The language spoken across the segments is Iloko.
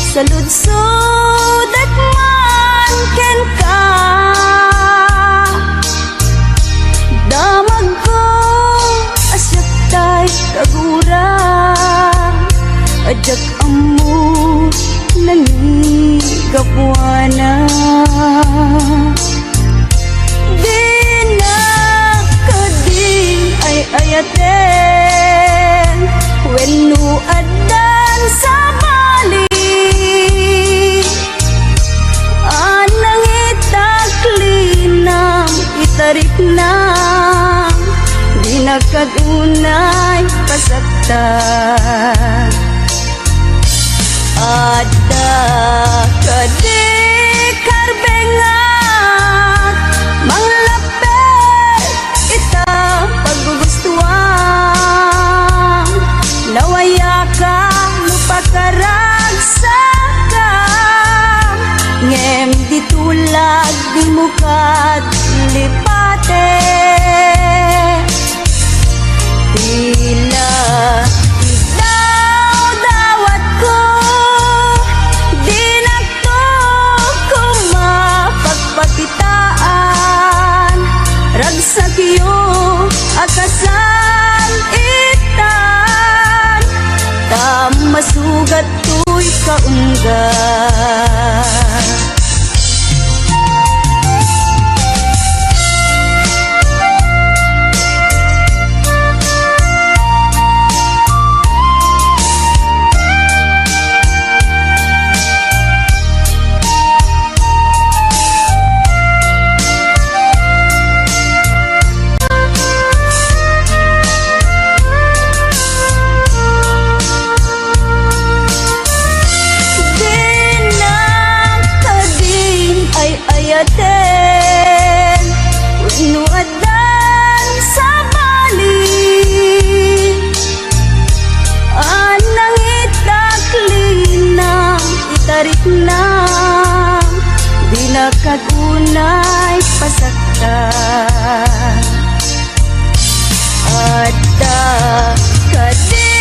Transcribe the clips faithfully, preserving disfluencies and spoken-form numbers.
Saludsodek man kenka, damagko a siak tay kagura, a diak ammo nangigapuana. Dinak kadi ay-ayaten wenno addan sabali a nangitaklinam itariknam, dinak kad unay pasaktan. Adda kadi karbengak, manglapped ita paggugustuam. Nawayaka no pakaragsaka, ngem di tulag dimo kad lipate. Tila idawdawatko, dinakto koma pagpakitaan. Ragsakyo a kasam-itan, ta masugat toy kaungga. Dinak kadin ay-ayaten wenno addan sabali a nangitaklinam itariknam, dinak kad unay pasaktan. Adda kadi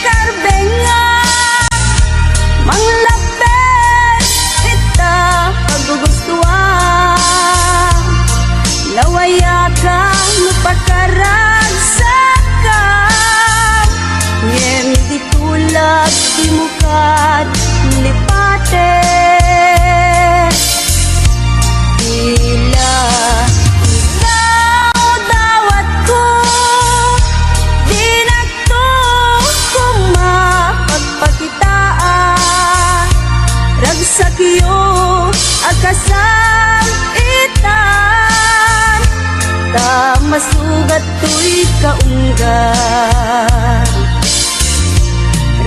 karbengak, manglapped ita paggugustuam. Nawayaka no pakaragsakam, ngem di tulag dimo kad lipate. Tila idawdawatko, dinakto koma pagpakitaan. Ragsakyo a kasam-itan, ta masugat toy kaungga.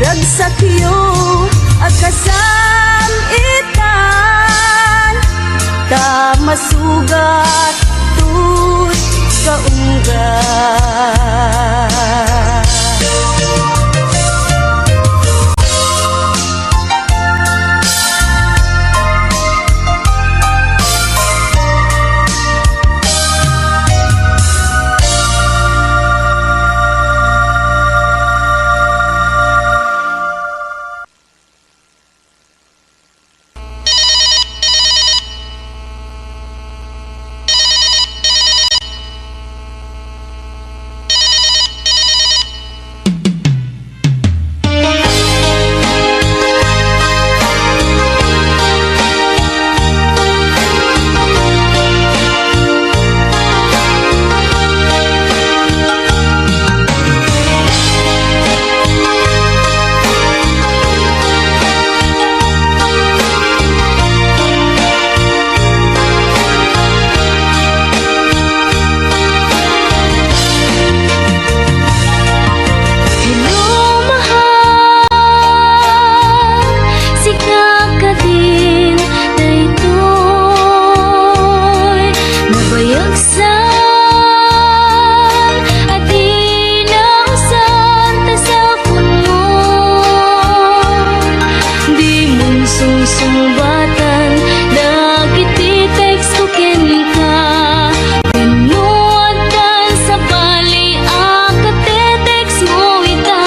Ragsakyo a kasam-itan, ta masugat toy kaungga. Hello, mahal, sika kadin daytoy nabayag san a di nausan ta cellphone mo. Dimon sungsungbatan dagiti text ko kenka. Wenno addan sabali a katetext mo ita.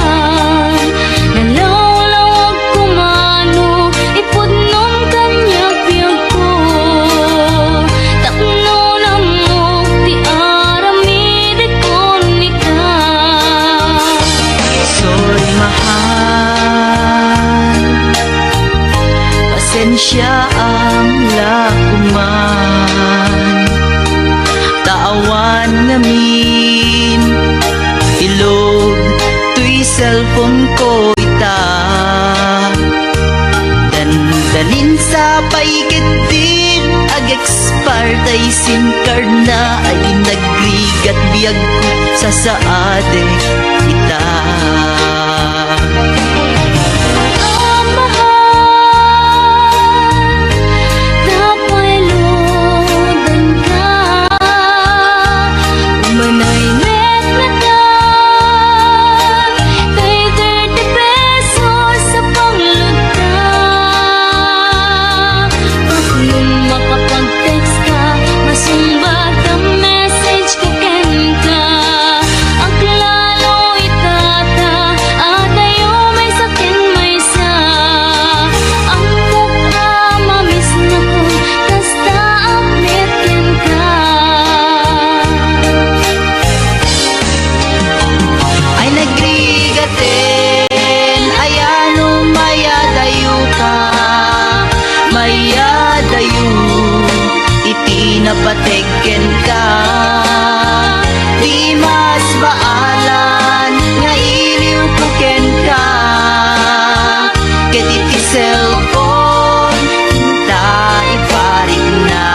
Nalawlawag koma no Siaam la koman ta awan ngamin ilog toy cellphone ko ita. Dandanin sa pay ket din ag-expire tay SIM card na ay nagrigat biag ko sasaadek ita. Amahal, tapay ludanka. Umanay met natan, kay thirty pesos a pangludka. Tapno makapag-text ka, masumbag ta message ko kenka. Aklalo itata, adayo maysa ken maysa. Ammok a mamiss nakon, kasta met kenka. Ay nagrigaten, ay ano mayadayo ka, mayadayo iti napateg kenka. Di mas baalan nga iliwko kenka ket iti cellphone ta iparikna.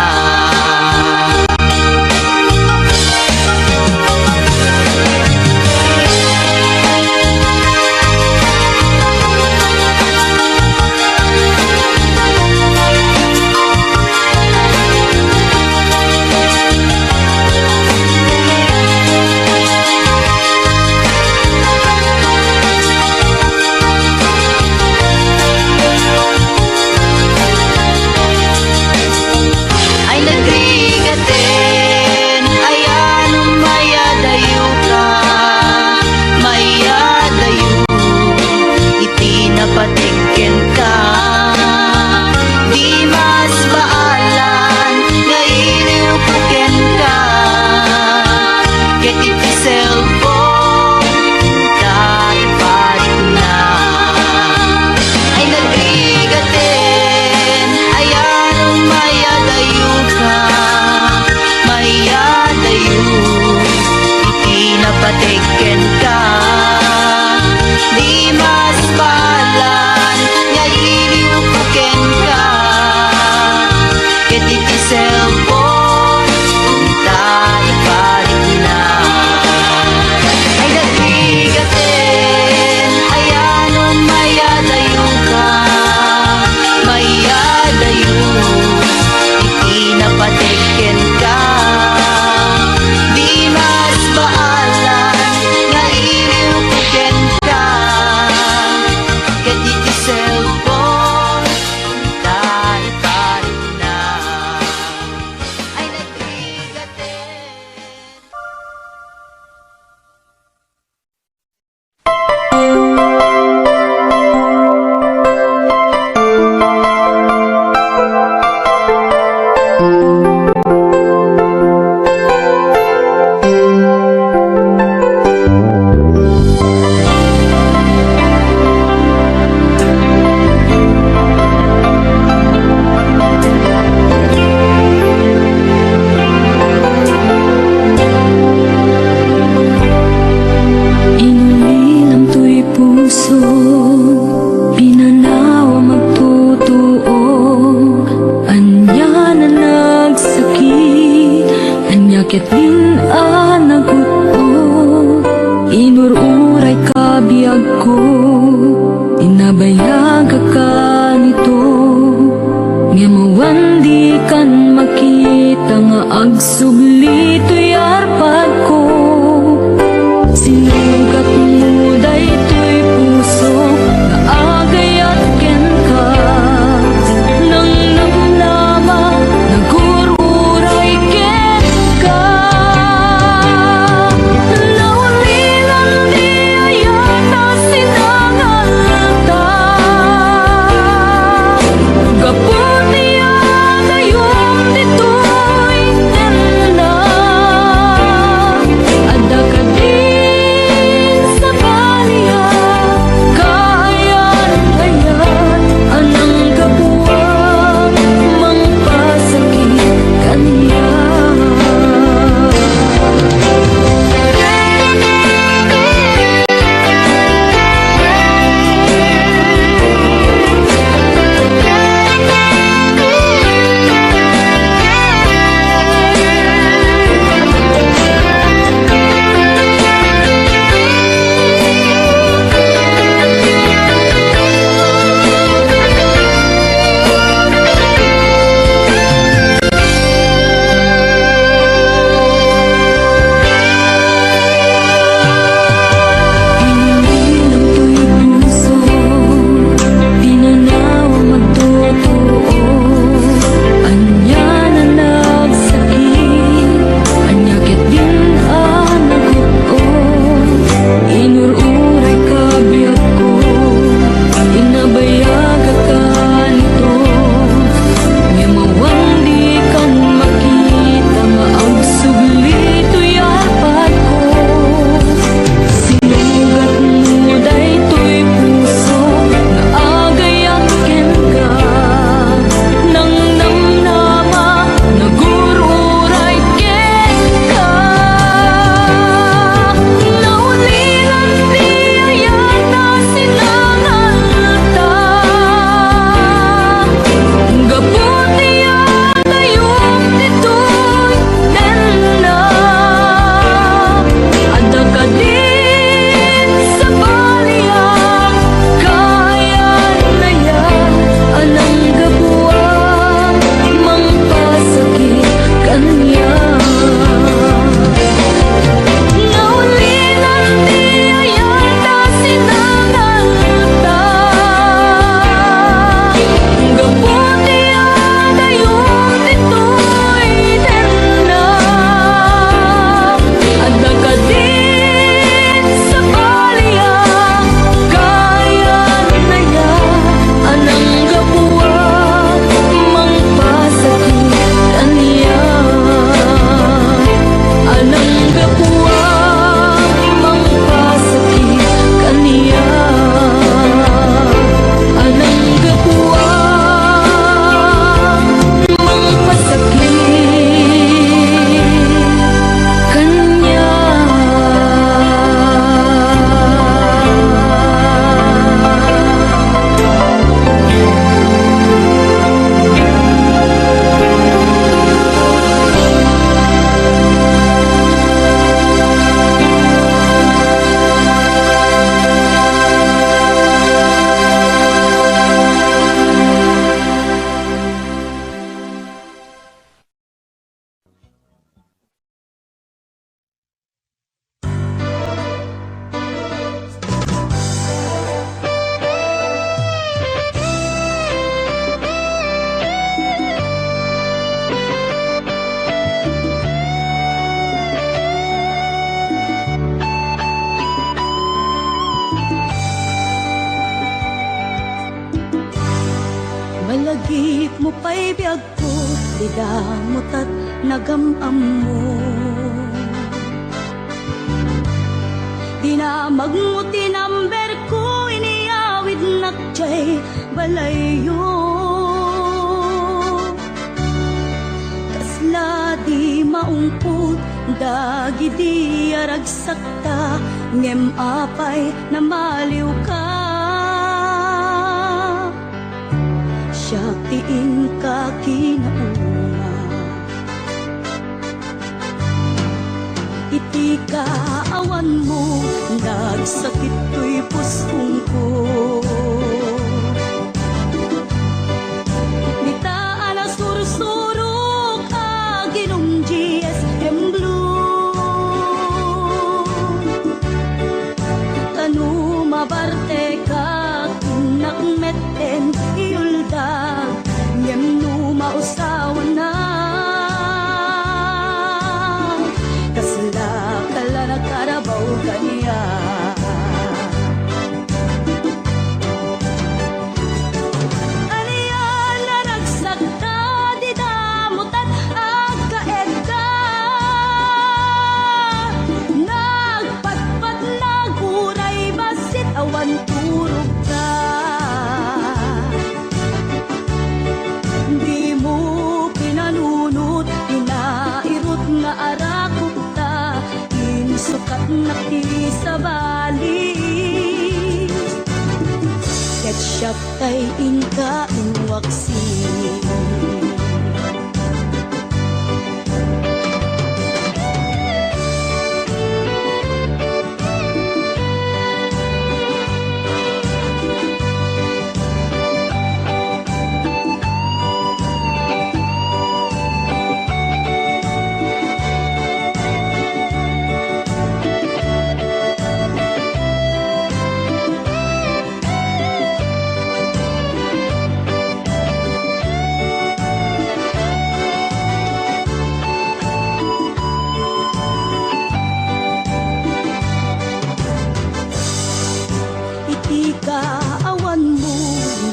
Ay nagrigaten, ay ano mayadayo ka, mayadayo iti napateg kenka. Di mas baalan nga iliwko kenka ket iti cellphone ta iparikna. Ay nagrigaten, ay ano mayadayo ka, mayadayo iti napateg kenka. Di mas baalan nga iliwko kenka ket iti cellphone ta iparikna. Ay nagrigaten, ay ano mayadayo ka, mayadayo iti napateg kenka. Di mas baalan nga iliwko kenka ket iti cellphone ta iparikna. Ay nagrigaten. Inulilam toy puso, pinanaw a magtutuok, ania a nagsakit, ania ketdin a nagut-ot, inur-urayka biagko, inabayagka kanito, ngem awan dikan makita nga agsubli toy arpadko. Sinugatmo daytoy puso nga agayat kenka. Nangnamnama, nagur-uray kenka. Naulilan ti ayat a sinangalta. Gapu ti agayom ditoy ken Alagipmo pay biagko, ti damotat nagam-ammo. Dinamagmo ti number ko, inyawidnak jay balayyo. Kasla di maungpot dagidi a ragsakta, ngem apay namaliwka? Siak ti inka kinauma. Iti kaawanmo, nagsakit toy puskongko. Dita a nasursurok, aginom G S M Blue. Ta no mabartekak, innak metten iuldag, ngem no mausawannak, kasla kala nakarabaw kaniak. Ania a ragsakta, di damotat agkaedda. Nagpatpatnak uray bassit awan turogda. Dimo pinanunot ti nairut nga arakopta, insukatnak ti sabali. Ket siak tay inka inwaksi. Iti kaawanmo,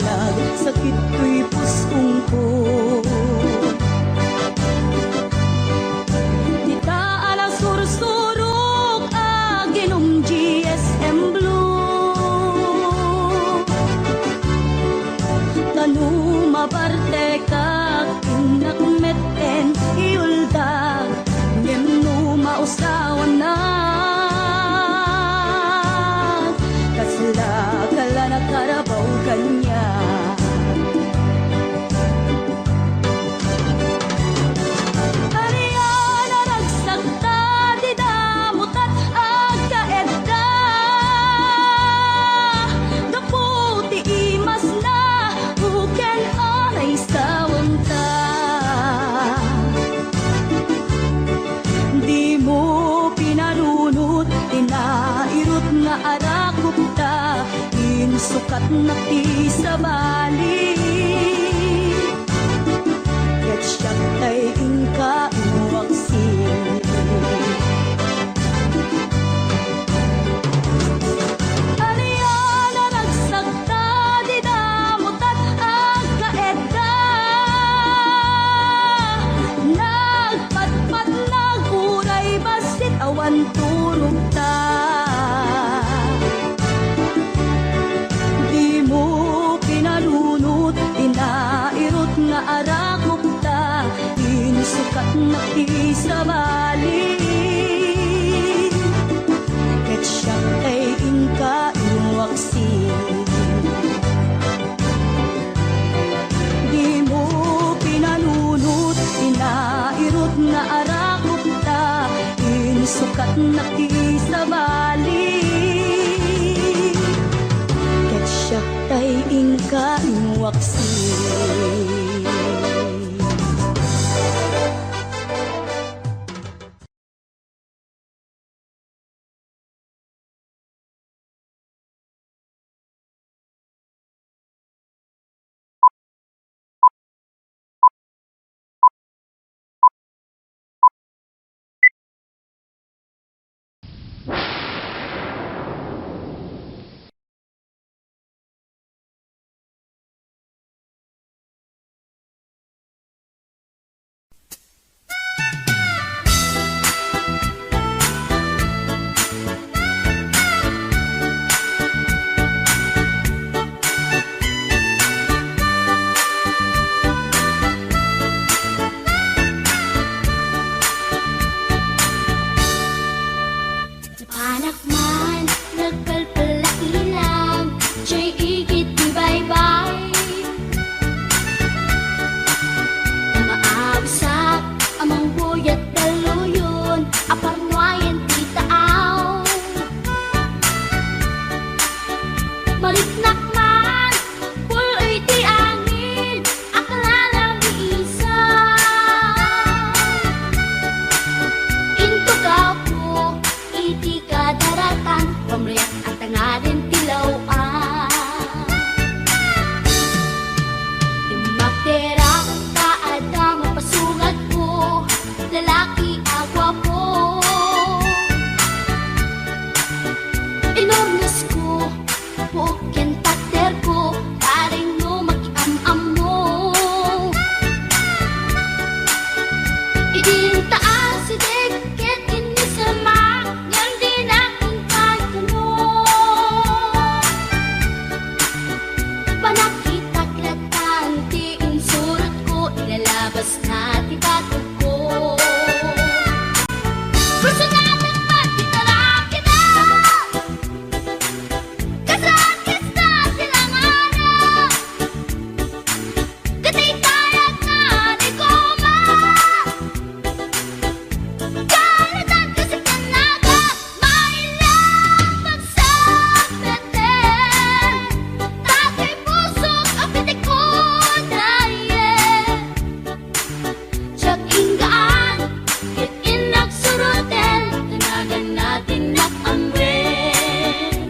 nagsakit toy puskongko. Dita a nasursurok, aginom G S M Blue. Ta no mabartekak, innak metten iuldag, ngem no mausawannak, kasla kala nakarabaw kaniak. Ania a ragsakta, di damotat agkaedda. Gapu ti imasna, uken a naisawanta. Dimo pinanunot ti nairut nga arakopta, insukatnak ti sabali. Ket siak tay inka inwaksi. Ania a ragsakta, di damotat agkaedda. Nagpatpatnak uray bassit awan turogta. Dimo pinanunot ti nairut nga arakopta, insukatnak ti sabali. Ket siak tay inka inwaksi. Dimo pinanunot ti nairut nga arakopta, insukatnak ti sabali. Ket siak tay inka inwaksi. Kasna ti patudko. Personal a pagkitarakida. Kasla kasta ti langana. Ket itayag na ni Goma. Karadan kasi kanaga. Mailak pagsapeten, dagiti pusok a pitikon, ayen. Diak inggaan, ket innak suroten, kanagan natin nak amwen.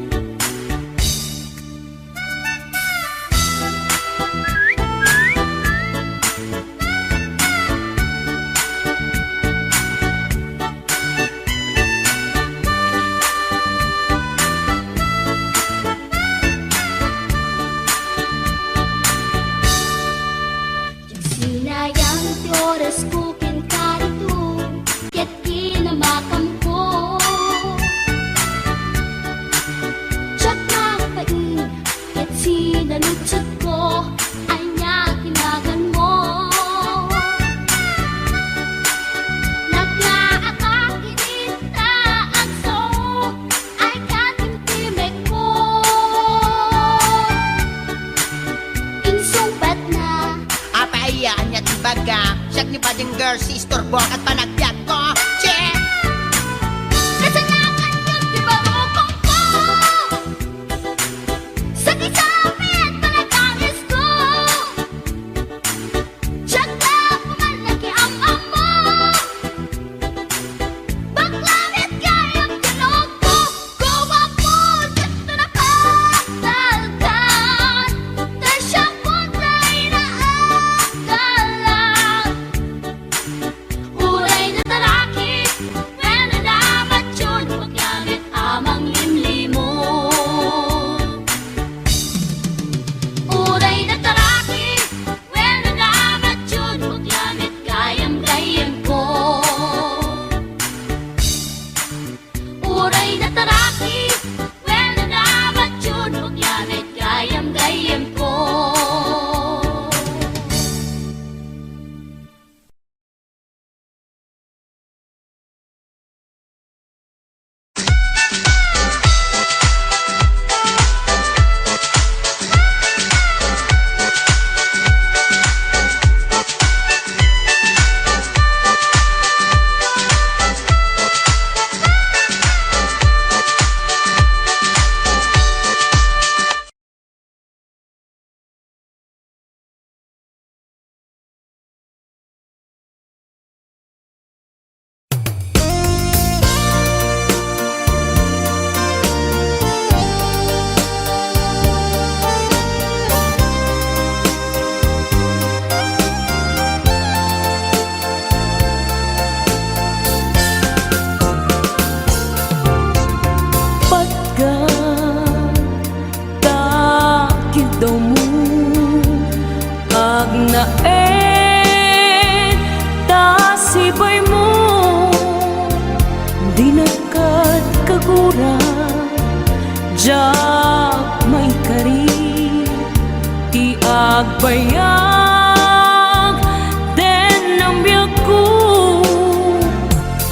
Sinayang ti orasko kenka ditoy, ket kinamakamko. Diak mapain, ket sinaludsodko, ania ti naganmo? Naglaaka idi ta agsao, ay katimtimekko. Insungbatna. Apay aya, ania ti baga? Siak ni Bading Girl, si istorbo ket panagbiagko. Che! Kasanakan yun, di ba, mukong ko? Sa kisapit, panagangis ko. Diak la pumalaki am-ammo. Bakla met gayam ti loob ko. Guwapo, diak to napagtalkan. Ta siak pay ti naagalan. Uray nataraki, wenno namatyon, bakla met a manglimlimon. Uray nataraki, wenno namatyon, bakla met gayam-gayyemko. Uray nataraki, wenno namatyon, bakla met gayam-gayyemko. Patga ta kiddawmo, agnaed ta sibaymo. Dinak kad kagura, diak maikari ti agbayag den biagko.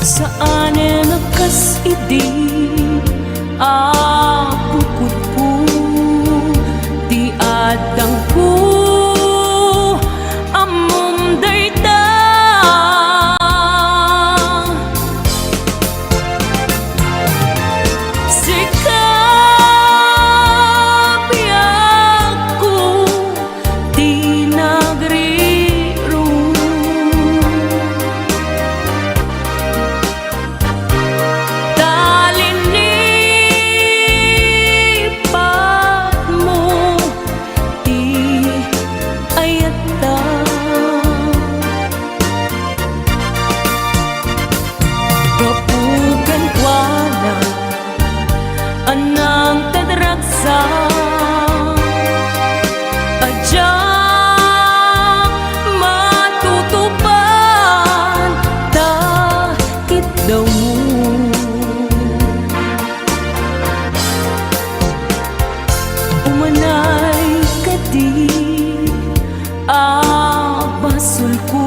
Saanen a kas idi a bukodko ti addangko, ammom dayta. Sika, biagko, ti nagrirong. Ta linipatmo ti ayatta. Gapu kenkuana, a nangted ragsak a diak matutupan ta kiddawmo. Umanay kadi a basolko.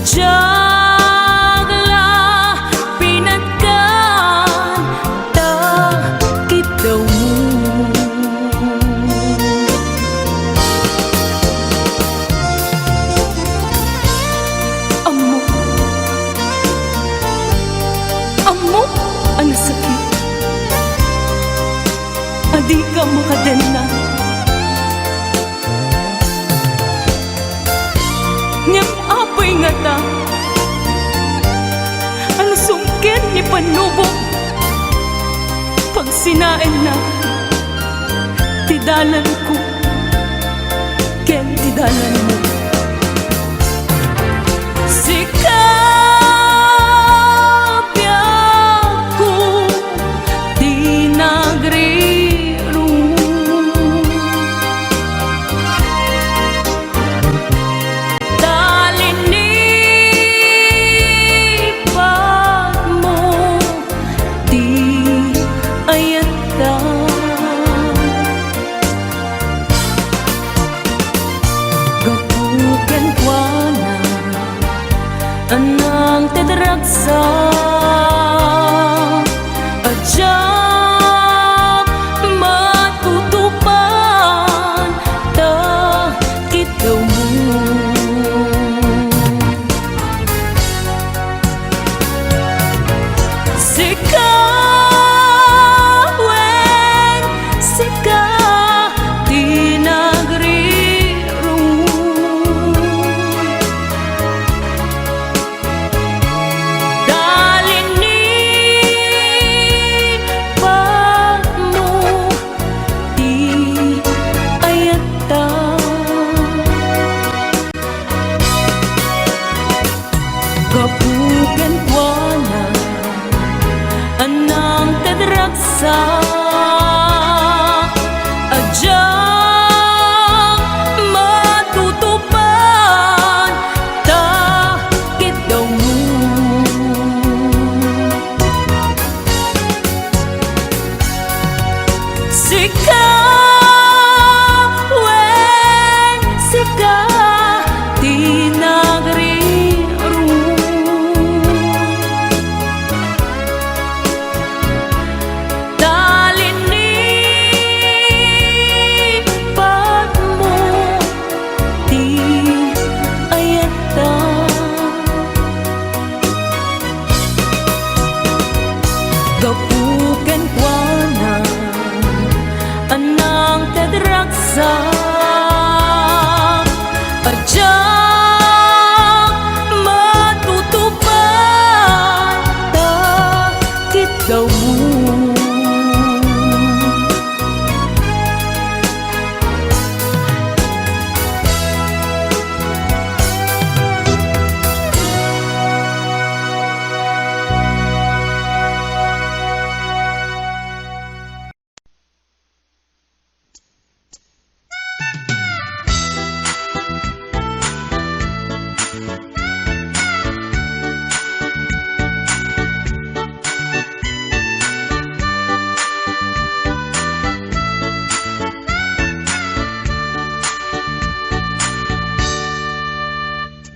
Diak la pinatkan ta kiddawmo. Ammok, ammok a nasakit a dika makadenna. Ngem apay ngata a nasungkit ni Pannubok, pagsinaenna ti dalanko ken ti dalanmo. Sika, biagko, ti nagrirong. Ta linipatmo ti ayatta. Gapu kenkuana, a nangted ragsak a diak matutupan ta kiddawmo. Sika, wen, sika ti nagrirong. Ta linipatmo ti ayatta. Gapu kenkuana, a nangted ragsak a diak matutupan ta kiddawmo. Sika, wen, sika ti nagrirong. Ta linipatmo ti ayatta. Gapu kenkuana, a nangted ragsak a diak matutupan ta kiddawmo.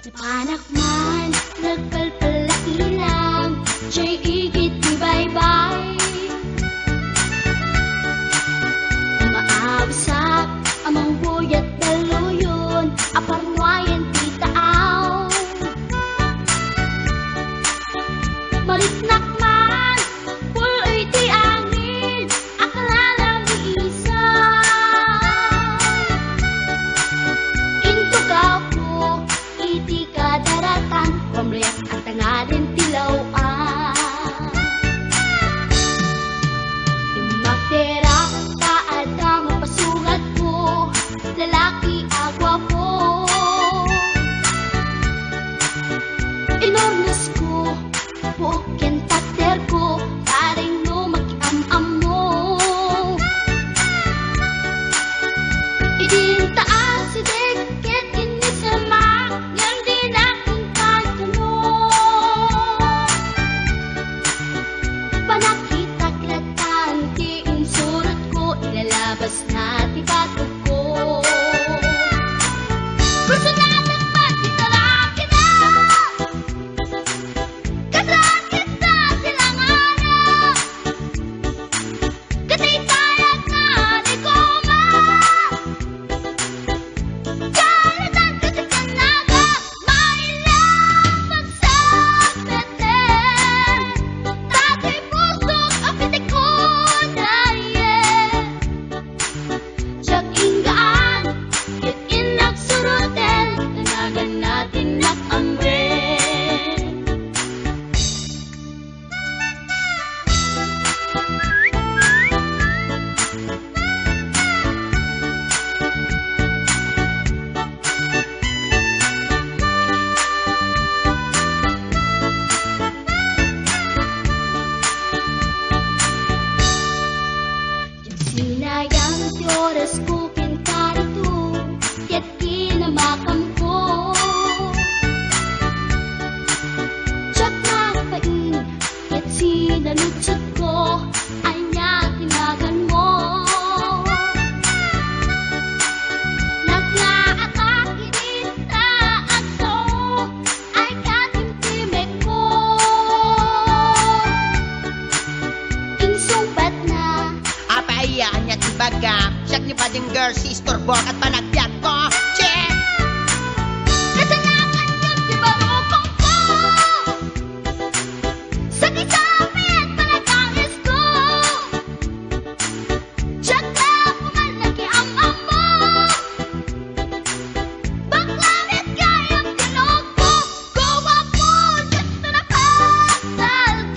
Napanak man, nagpalpal la inang, jay igid ti baybay. Maawisak a manguyat dalluyon a parnuayen ti taaw. Mariknak man, pul-oy ti angin, a kalalawisan. Intogaw ko iti kadaratan, pamriak a tanganin ti law-an. Immakterak ta adda mapasungatko, lalaki a guapo. Inurnosko, buok ken takderko, bareng no makiam-ammo. Idinta asideg ket innisemak, ngem dinak inkankano. Panakitak latan ti insurotko, ilalabasna ti batogko. Sister Bok at panagbiag ko. Check! Kasalanan yun, di ba, rupang ko? Sa kisame at panagangis ko. Tsaka pumalagi ang amo. Bakla met gayam tinuok ko. Guwapo, dito na patalkan.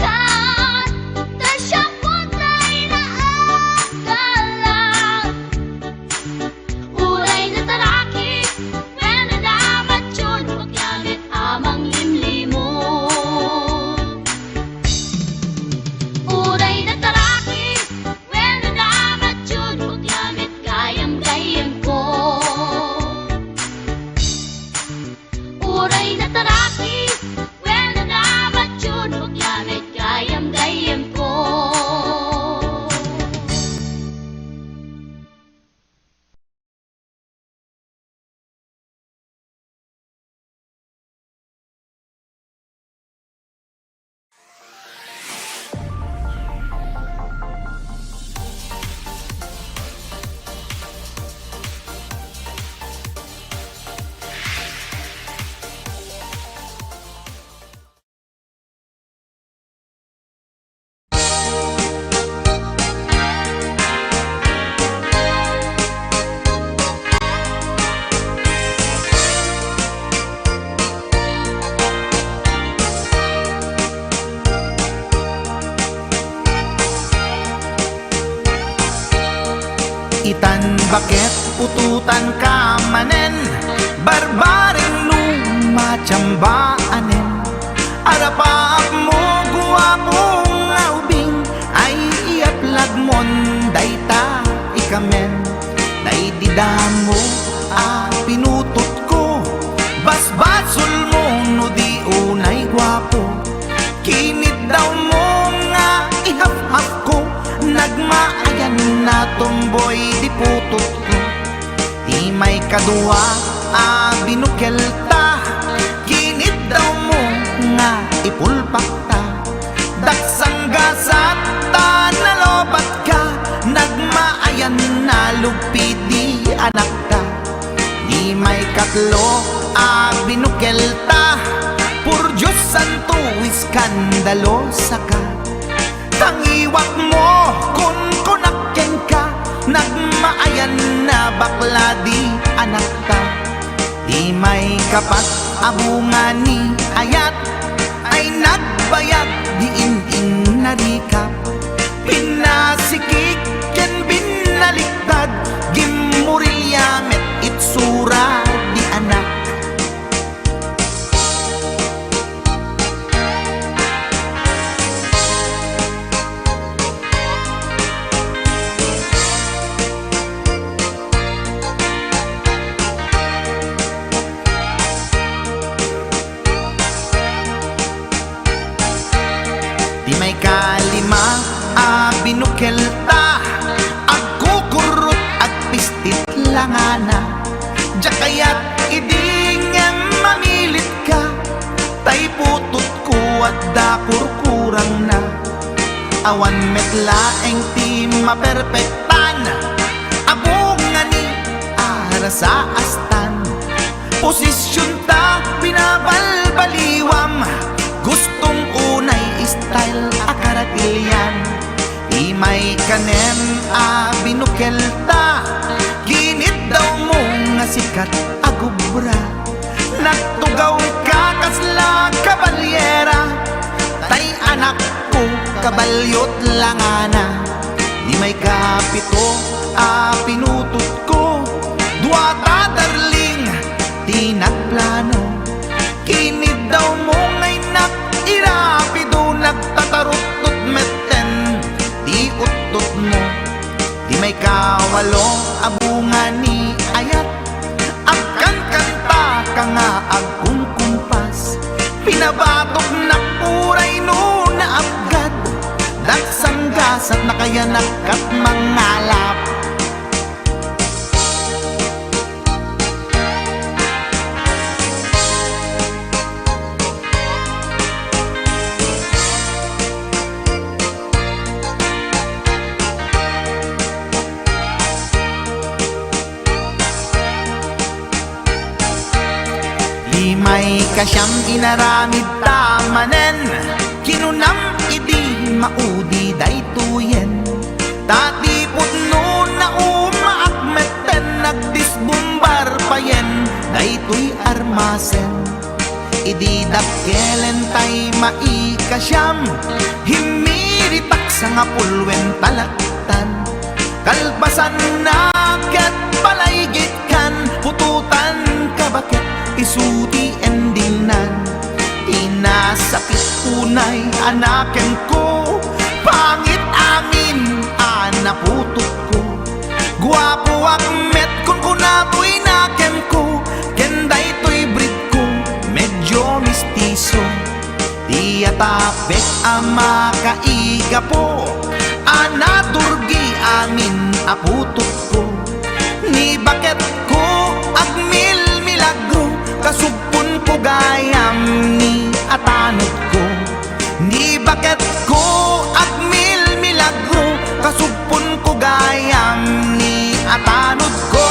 Tasya po tayo na agalan. Uray na taraki, wenno na matyon, wakyamit amang limlimo. Uray na taraki, wenno na matyon, wakyamit gayam-gayam ko. Uray na taraki, wenno na matyon, wakyamit gayam-gayam ko. Itan baket putotan ka manen, barbareng luma, tiamba anen. Arapaapmo, guapo nga ubing, ay iapladmon dayta ikamen. Daydi damo a pinutotko, basbasolmo no di unay guapo. Kiniddawmo nga ihafhafko, nagmaayan a tomboy di putotko. Ti maikadua a binukelta, kiniddawmo nga ipulpakta. Daksanggasat ta nalobatka, nagmaayan a lugpi di anakta. Ti maikatlo a binukelta, por Dios santo, eskandalosaka. Tangiwakmo, kunkunak kenka, nagmaayan a bakla di anakta. Ti maikapat a bunga ni ayat, ay nagbayag di in-innarikap. Pinasikik ken binaliktad, gimmurilya met itsura di anak. Ti maikalima a binukelta, agkukurrot, agpistit langana. Diak kayat idi ngem mamilitka, tay putotko adda kurkurangna. Awan met laeng ti maperpektan, a bunga ni arasaastan. Posisionta binabalbaliwam, gustom unay style a karatilian. Ti maikanem a binukelta, kiniddawmo nga sikat a gubra. Nagtugawka kasla kabalyera, tay anakko kabalyot langana. Ti maikapito a pinutotko, duata darling ti nagplano. Kiniddawmo nga innak irapido, nagtataruttot metten ti uttotmo. Ti maikawalo a bunga ni ayat, agkankantaka nga agkumkumpas. Pinabatoknak uray no naapgad, daksanggasat nakayanak kat mangalap. Maikasiam inaramidta manen, kinunam idi maudi daytoyen. Ta ti pudno naumaak metten, nagdisbumbar payen daytoy armasen. Idi dakkelentay maikasiam, himmiritak sangapulwen talaktan. Kalpasanna ket palaygitkan, putotan kabaket isu ti endingnan. Ti nasakit unay a nakemko, pangit amin a naputotko. Guapoak met kunkuna toy nakemko, ken daytoy breedko, medyo mestizo. Ti atapek a makaigapo, a naturgi amin a putotko. Ni baketko agmilmilagro, kasugponko gayam ni atanodko. Ni baketko agmilmilagro, kasugponko gayam ni atanodko.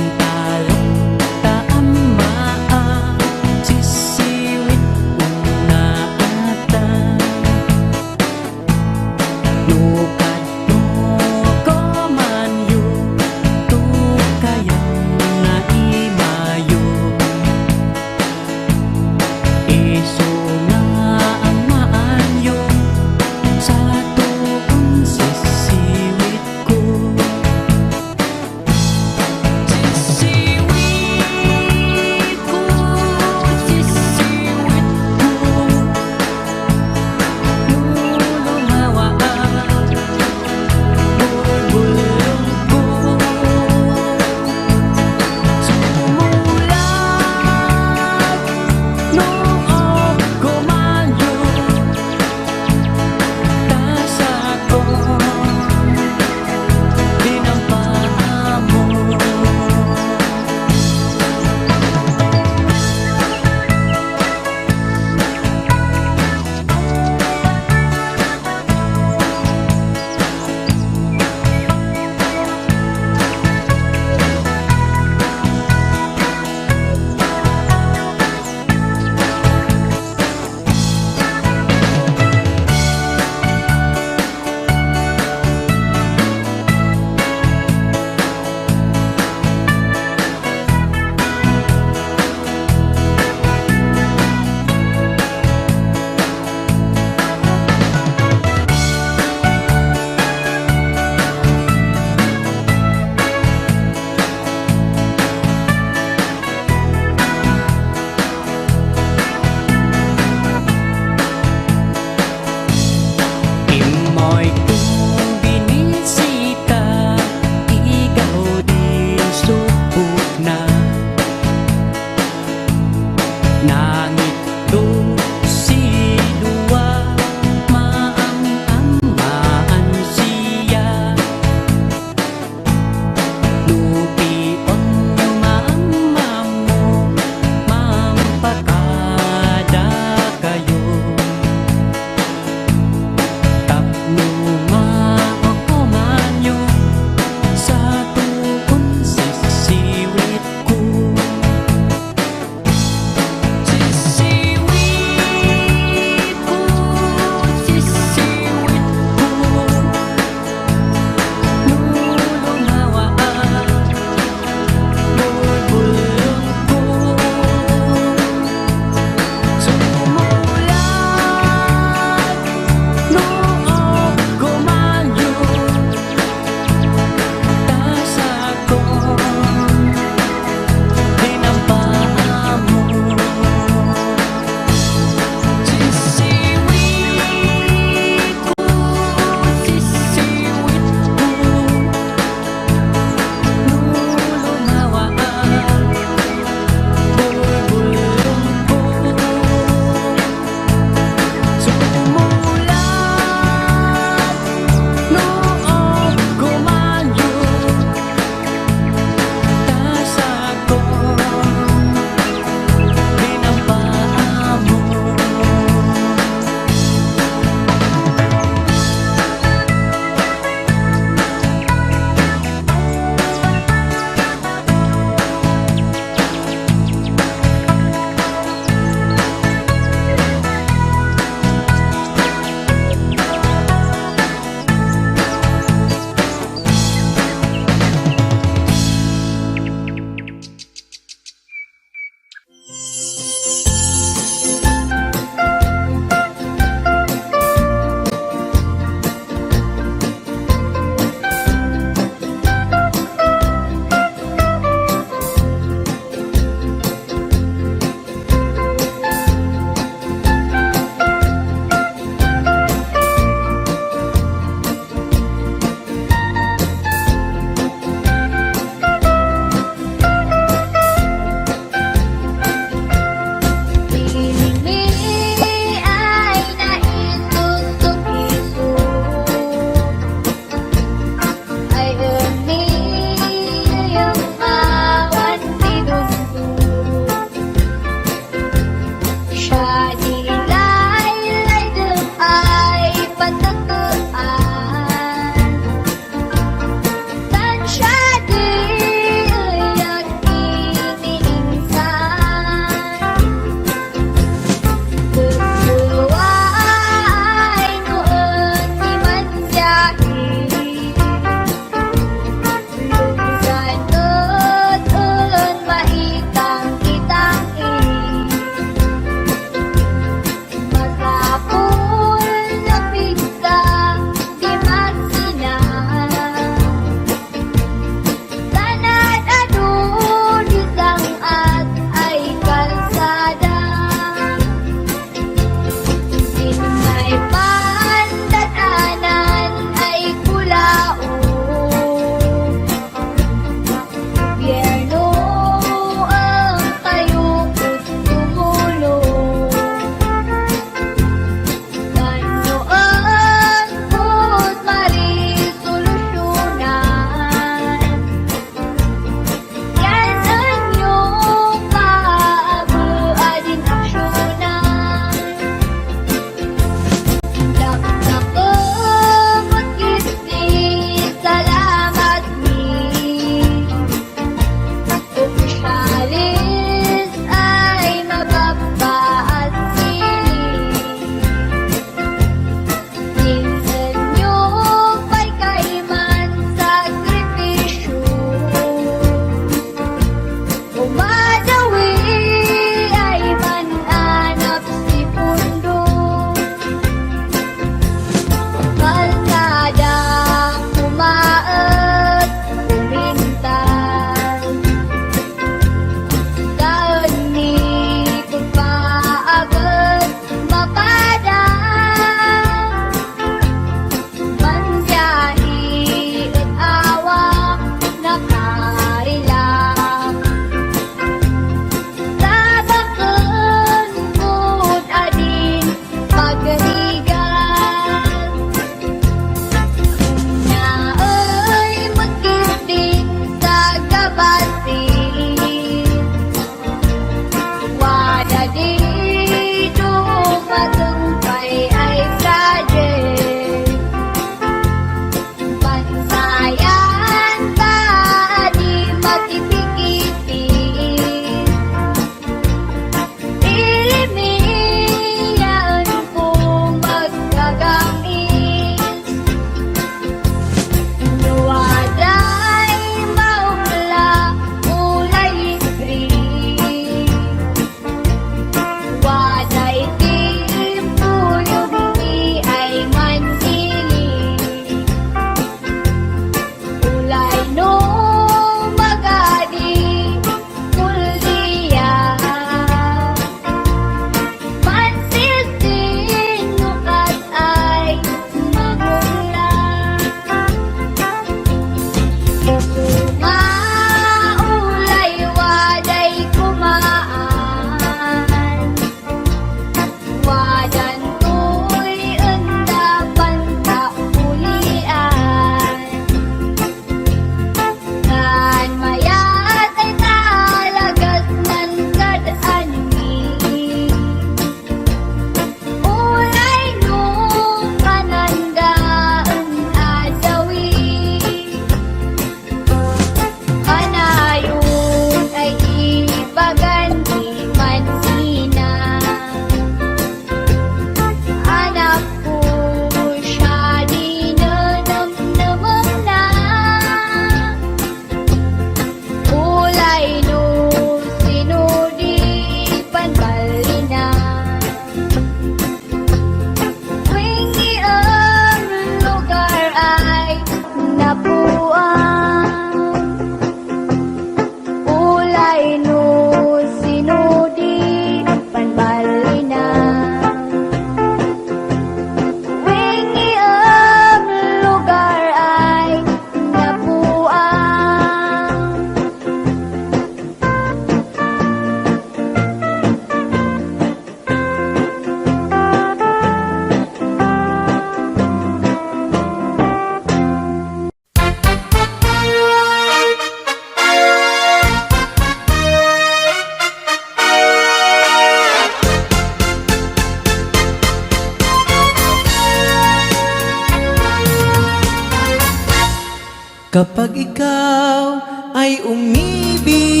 Kapag ikaw ay umibig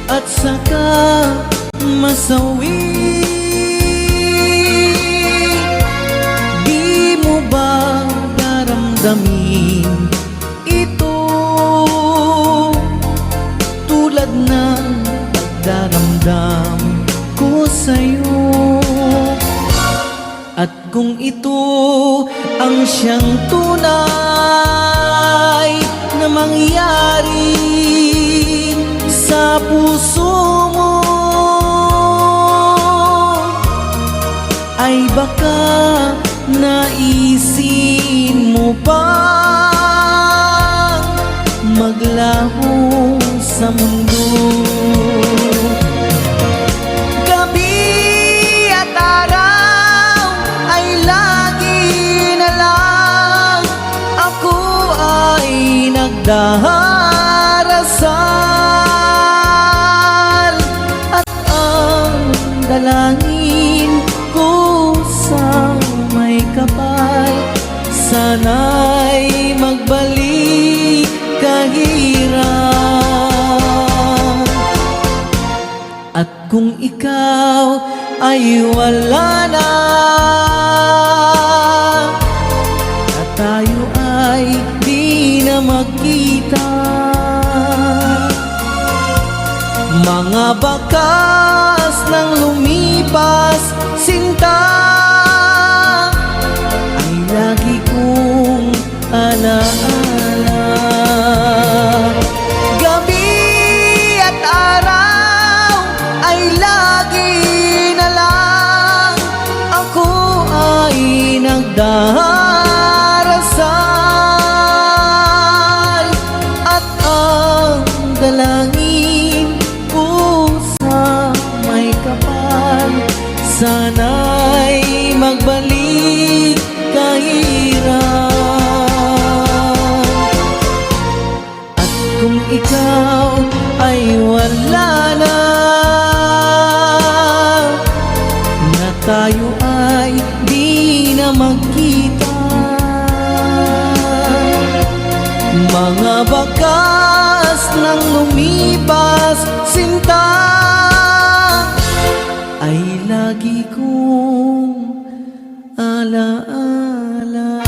at saka masawi, di mo ba daramdamin ito tulad ng pagdaramdam ko sa'yo? At kung ito ang siyang tunay na mangyari sa puso mo, ay baka naisin mo pang maglaho sa mundo. Gabi at araw ay lagi na lang ako ay nagdarasal, at ang dalangin ko sa may kapal, sana'y magbalik kahirap. At kung ikaw ay wala na, at tayo ay di na magkita, mga bakas ng lumipas, sinta, ay lagi kong alaala. Gabi at araw ay lagi na lang ako ay nagdarasal, at ang dalangin ko sa may kapal, sana'y magbalik kahirap. At kung ikaw ay wala na, na tayo ay di na magkita, mga bakas ng lumipas, sinta, ay lagi kong alaala.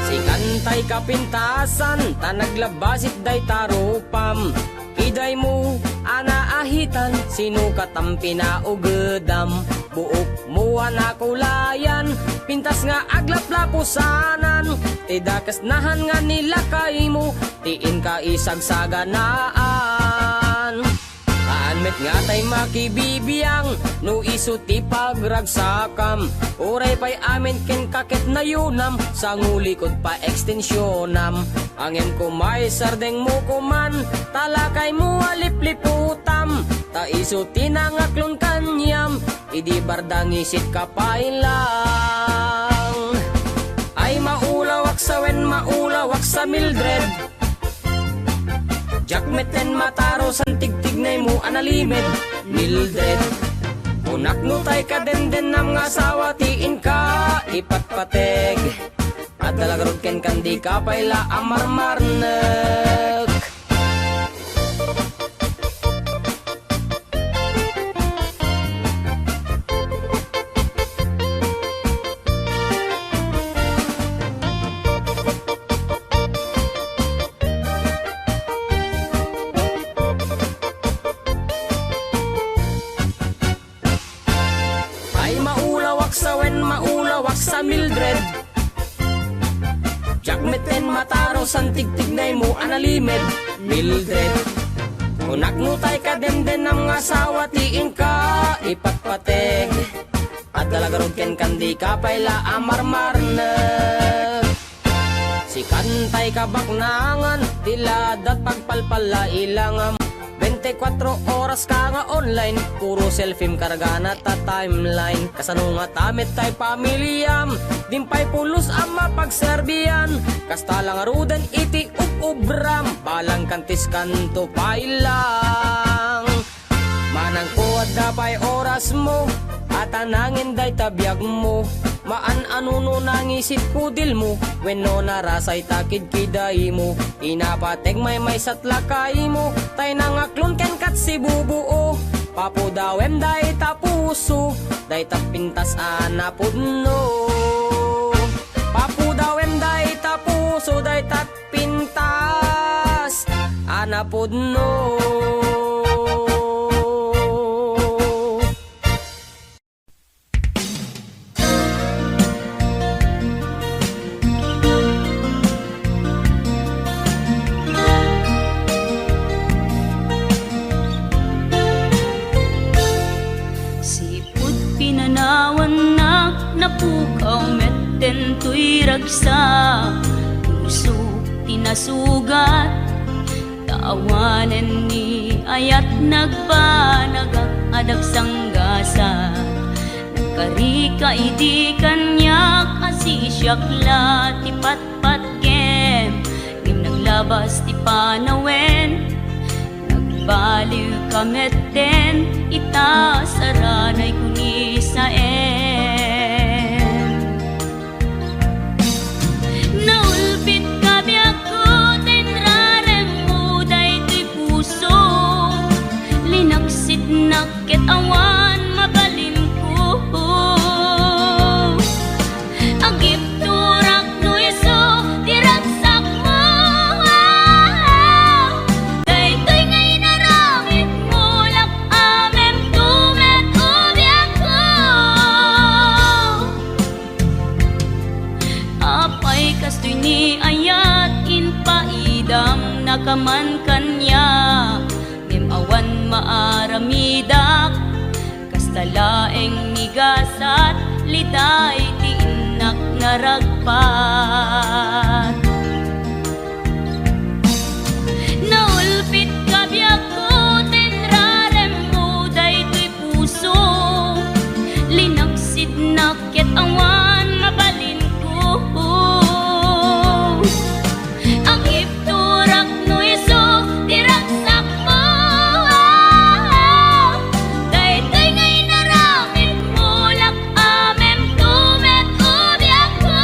Sikan tay kapintasan, ta naglabasit dayta rupam. Idaymo a naahitan, sino katam pinaugedam? Buokmo a nakulayan, pintas nga aglaplapusanan. Ti dakes nahan nga nilakaymo, ti inka isagsaganaan. Haan met nga tay makibibiang, no isu ti pagragsakam. Uray pay amin kenka ket nayunam, sangulikod pa ekstensionam. Ngem koma isardengmo koman, ta lakaymo a lipliputam, ta isu ti nangaklon kaniam, idi bardangisit ka pay lang. Ay maulawak sa wen, maulawak sa Mildred. Diak metten mataro san tigtignaymo a nalimed, Mildred. Kunak no tay kadendennam nga asawa ti inka ipatpateg. Adda la garud kenkan, dika pay la a marmarnek. Ay maulawak sa wen, maulawak sa Mildred. Diak metten mataro san tigtignaymo a nalimed, Mildred. Kunak no tay kadendennam nga asawa ti inka ipatpateg. Adda la garud kenka, dika pay la a marmarnek. Sikan tay kabaknangan, ti ladat pagpalpalla ilangam. Bente kuatro oras ka nga online, puro selfiem kargana ta timeline. Kasano ngata met tay pamiliam, diam pay pulos a mapagserbian. Kasta la ngaruden iti ub-ubram, balang kantiskanto pay lang. Manangko, adda pay orasmo, atanangen dayta biagmo. Maan-ano no nangisit kudilmo, wenno narasay ta kidkidaymo. Inapateg maymaysat lakaymo, tay nangaklon kenkat sibubuo. Papudawem dayta puso, dayta pintas a napudno. Papudawem dayta puso, dayta pintas a napudno. Sipud pinanawannak, napukaw metten toy ragsak, puso ti nasugat. Ta awanen ni ayat, nagbanagak a dagsanggasat. Nagkarika idi kaniak a sisiak la ti patpatgem, ngem naglabas ti panawen. Nagbaliwka metten ita saranay kunisaen. Naulpitka biagko ta inraremmo daytoy puso. Linaksitnak ket awan mabalinko. Agipturak no isu ti ragsakmo. Daytoy nga inaramidmo, lak-amemto met o biagko. Apay kastoy ni ayat, impaidamnaka man kaniak, ngem awan maaramidak. Kasta laeng ni gasat, liday ti innak naragpat. Naulpitka biagko ta inraremmo daytoy puso. Linaksitnak ket awan mabalinko. Agipturak no isu ti ragsakmo. Daytoy nga inaramidmo, lak-amemto met o biagko.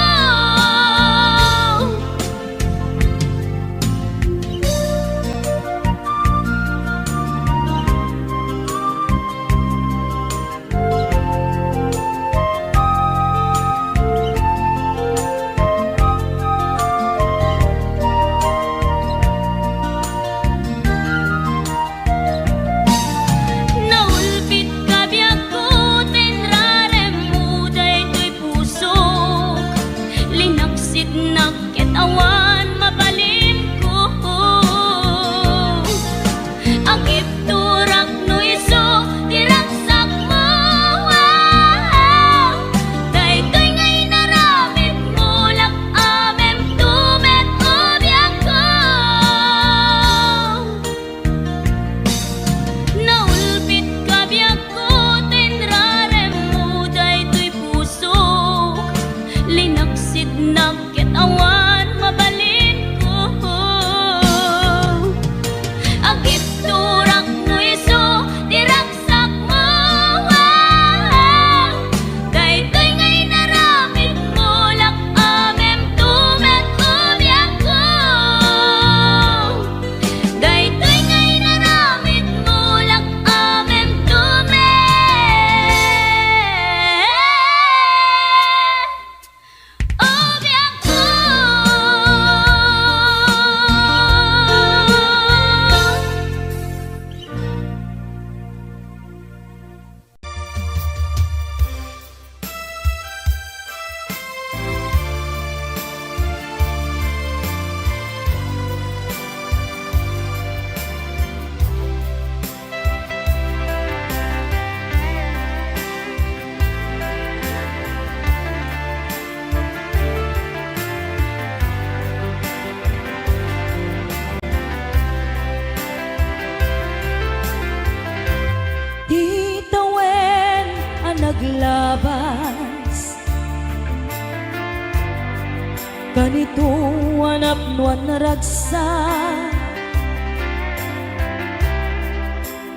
Tuanap no anragsak,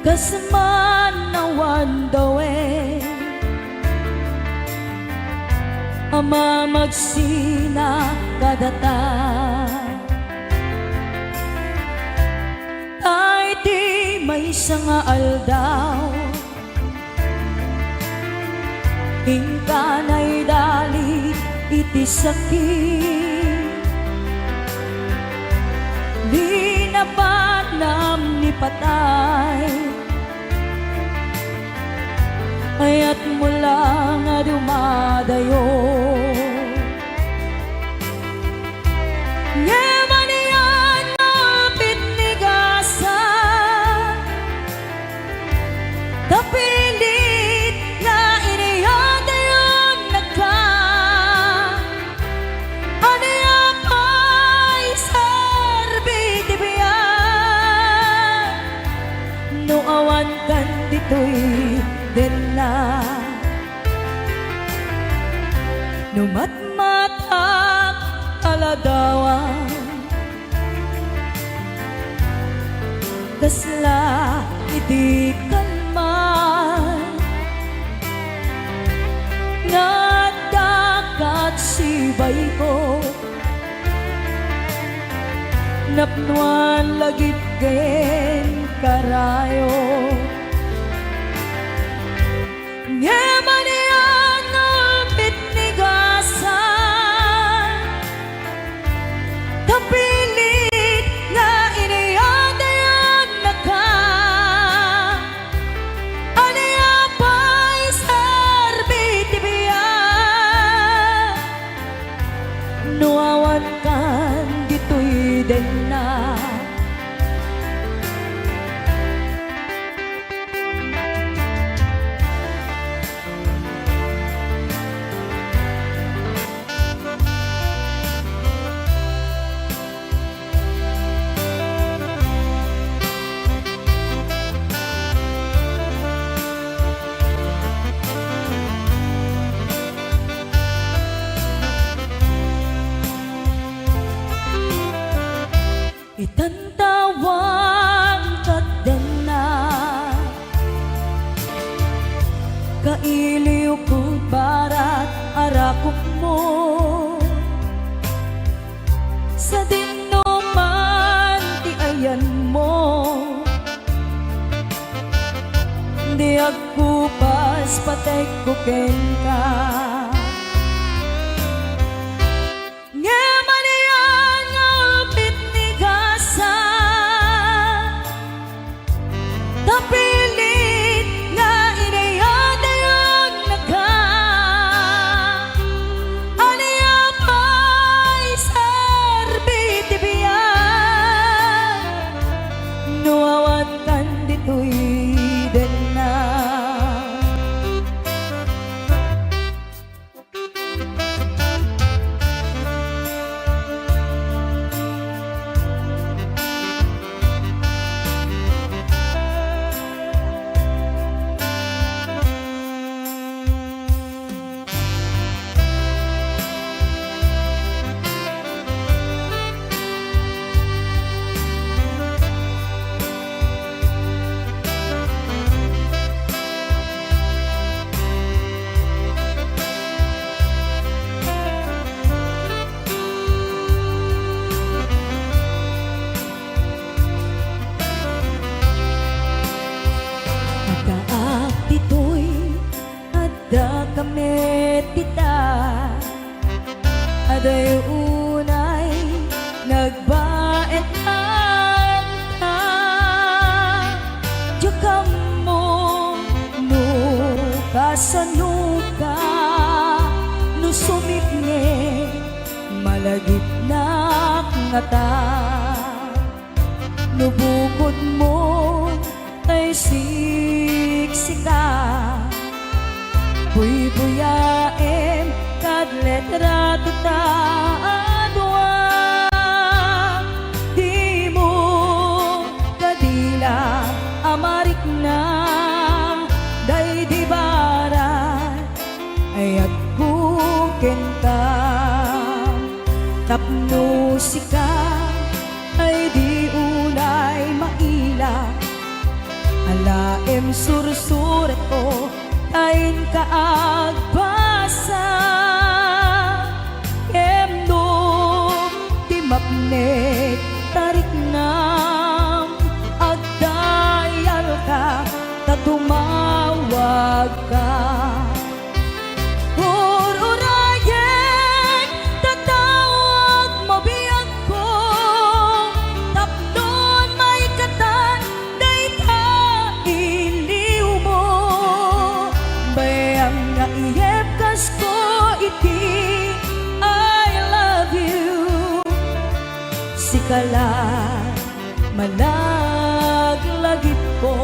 kas man awan dawe, a mamagsina kadata. Ta iti maysa nga aldaw, inka naidali iti sakit. Linabanam ni patay, ayatmo la nga dumadayo. Ngem ania nga pitnigasan, ta pilit nga iniyadayonnaka. Ania pay serbi ti biag no awan kan ditoy denna? No matmatak a ladawan, kasla idi kalman nga adda kat sibayko, napnoan lagip ken karayo. Ngem ania nga pitnigasan, ta pilit nga iniyadayonnaka. Ania pay serbi ti biag no awan kan ditoy denna? Itantawan ket denna, kailiwko barat a rakupmo. Sadino man ti ayanmo, di agkupas patekko kenka. Ngem ania nga pitnigasan, ta pilit nga iniyadayonnaka. Ania pay serbi ti biag no awan kan ditoy denna? Addaak ditoy, addaka met dita. Adayo unay nagbaetan ta. Diak ammo no kasanoka, no sumipnget, malagipnak ngata. No bukodmo tay siksika, buybuyaem kad litrato ta a dua. Dimo kadi la a marikna daydi barat, ayatko kenka. Tapno sika, ay di unay maila. Alaem sursurat ko, ta inka agbasa. Ngem no di mapnek ta riknam, agdayalka ta tumawagka. Ur-urayek, tatawag mabiagko, tapnon maikatan dayta iliwmo. Bay-am nga iyebkasko iti I love you. Sika la, malaglagipko.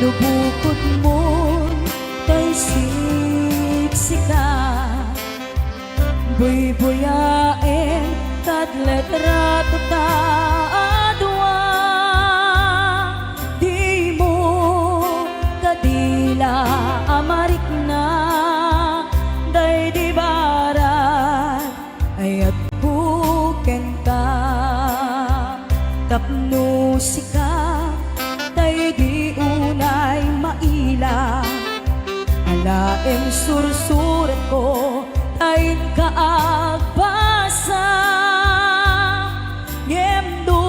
No bukodmon tay siksika, buybuyaen kad letrato ta a dua. Dimo kadi la a marikna daydi barat. Ayatko kenka, tapno sika, tay di unay maila. Alaem sursuratko, ta inka agbasa. Ngem no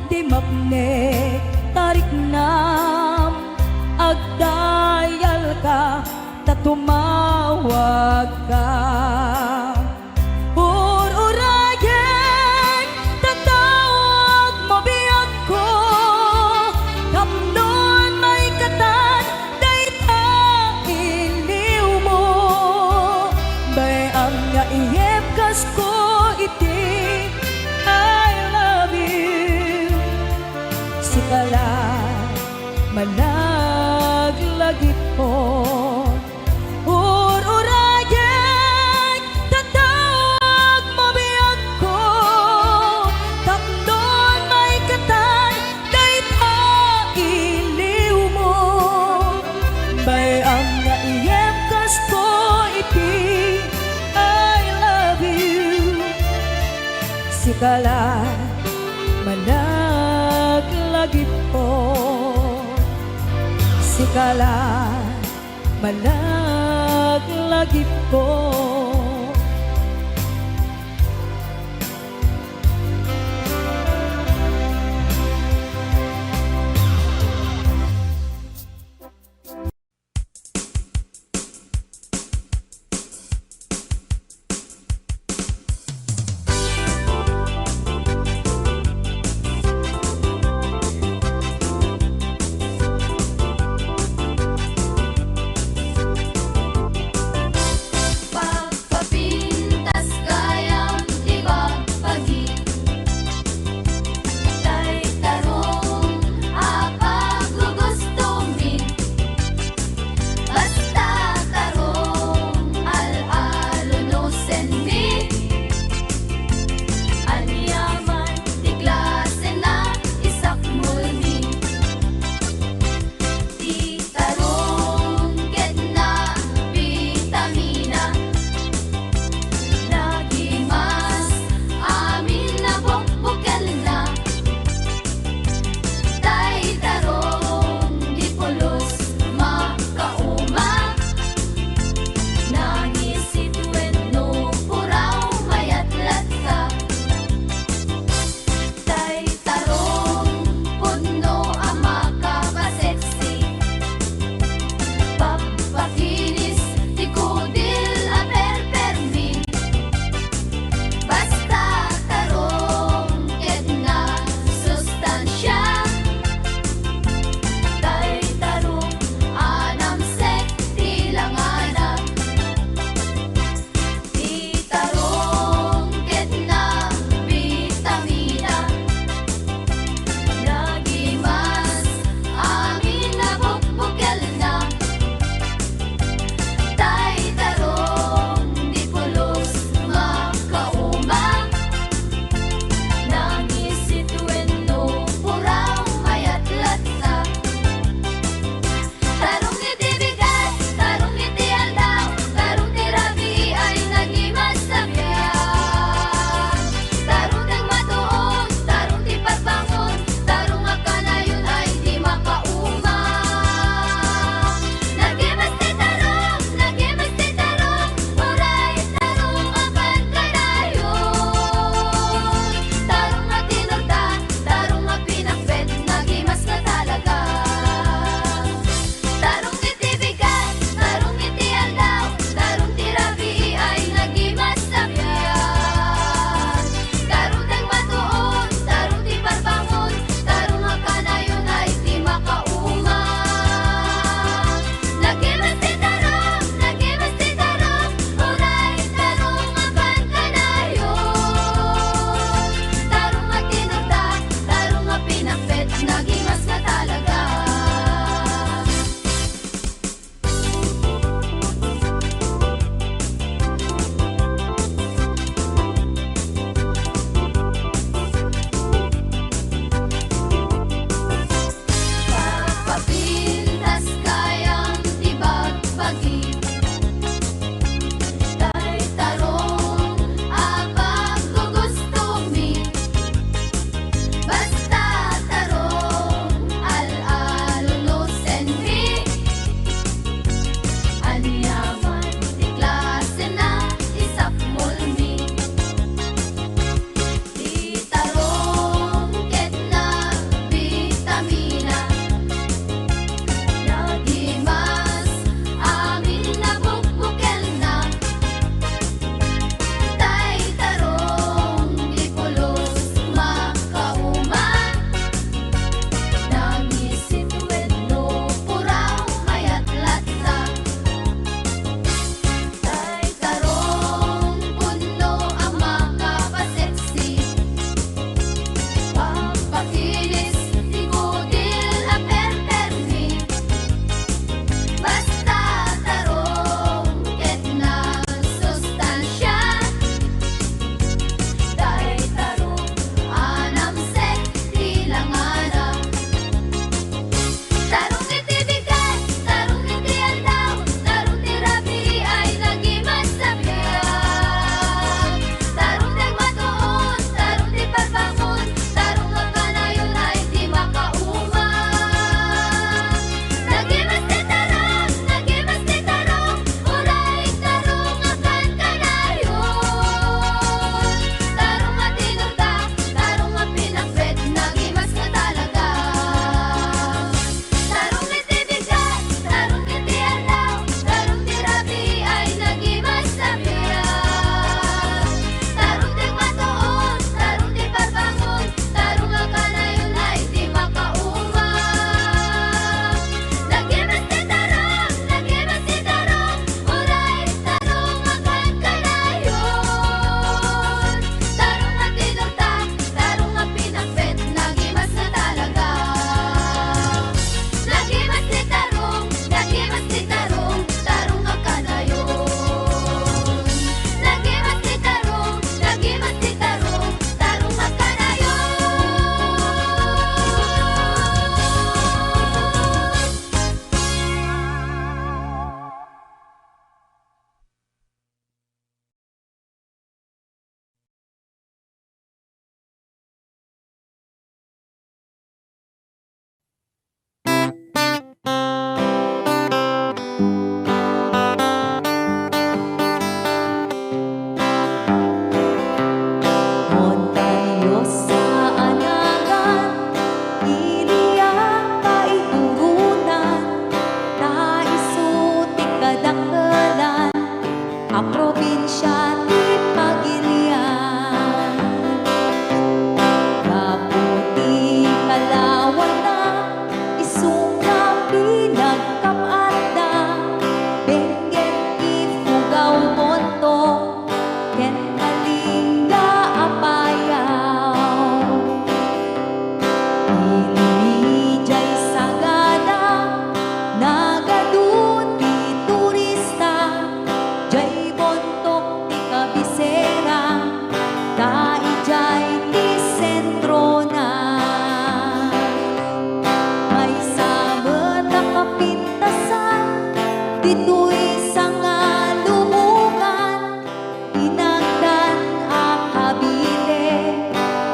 di mapnek ta riknam, agdayalka ta tumawagka. Ur-urayek, tatawag mabiagko, tapnon maikatan dayta iliwmo. Bay-am nga iyebkasko iti I love you. Sika la, malaglagipko. Ur-urayek, tatawag mabiagko, tapnon maikatan dayta iliwmo. Bay-am nga iyebkasko iti I love you. Sika la, malaglagipko. Sika la, malaglagipko.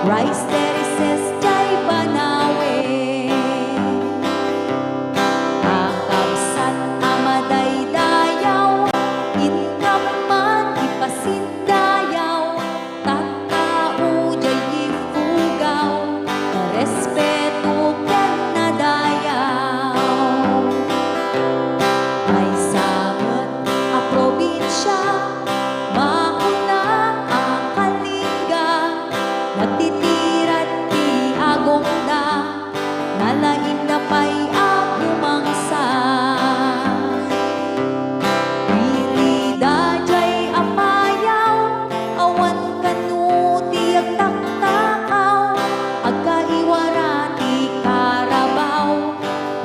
Rice terraces jay banawen. A kabsat a madaydayaw, inkam man ipasindayaw, tattao jay ifugaw, respeto ken nadayaw. Maysa met a probinsia, mauna a Kalinga, natitirad ti agongda, nalaingna pay a bumangsa. Pilida jay a payaw, awan kano ti agtaktakaw, agkaiwara ti karabaw,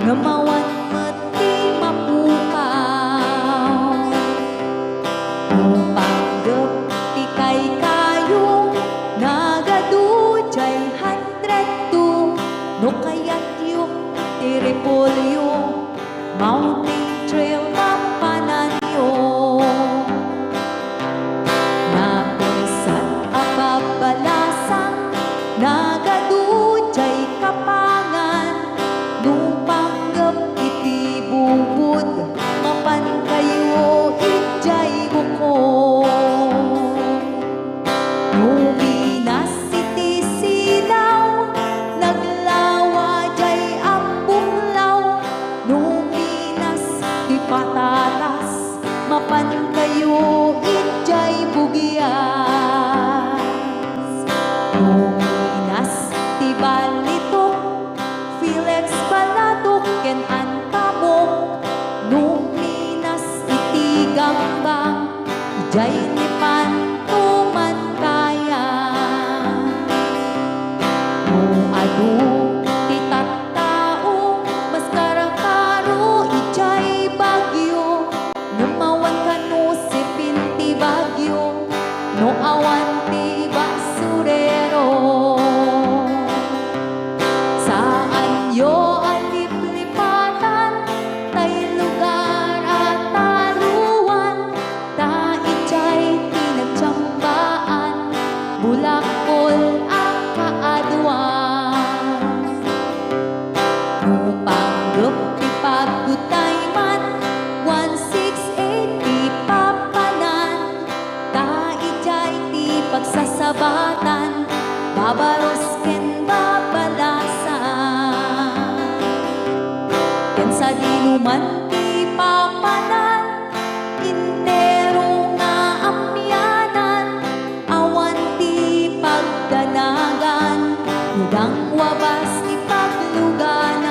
ngem awan met ti mapukaw. No panggep ti kaykayo, nagadu jay hundred two. No kayatyo ti repolyo, mountain trail mapananyo. Napaysat a pabalasang, nagadu jay Kapangan. No panggep iti bubud, mapan kayo idiay bukod. No minas iti silaw, naglawa jay ambuklaw. No minas ti patatas, mapan kayo idiay bugias. No minas ti balitok, Felix Balatok ken Antamok. No minas iti gambang, idiay ni Panto man kaya. No adu ti tattao, mas karkaro idiay Baguio. Ngem awan kano sipin ti Baguio, no awan ti basurero. Saanyo a liplipatan tay lugar a taruan, ta idiay ti nagtsambaan, bulakol a kaaduan. No panggep ti pagtayman, one six eight ti papanan, ta idiay ti pagsasabatan, Babaros ken Babalasan. Ken sadino man ti papanan, entero nga amianan, awan ti pagdanagan, no dangwabas ti pagluganan.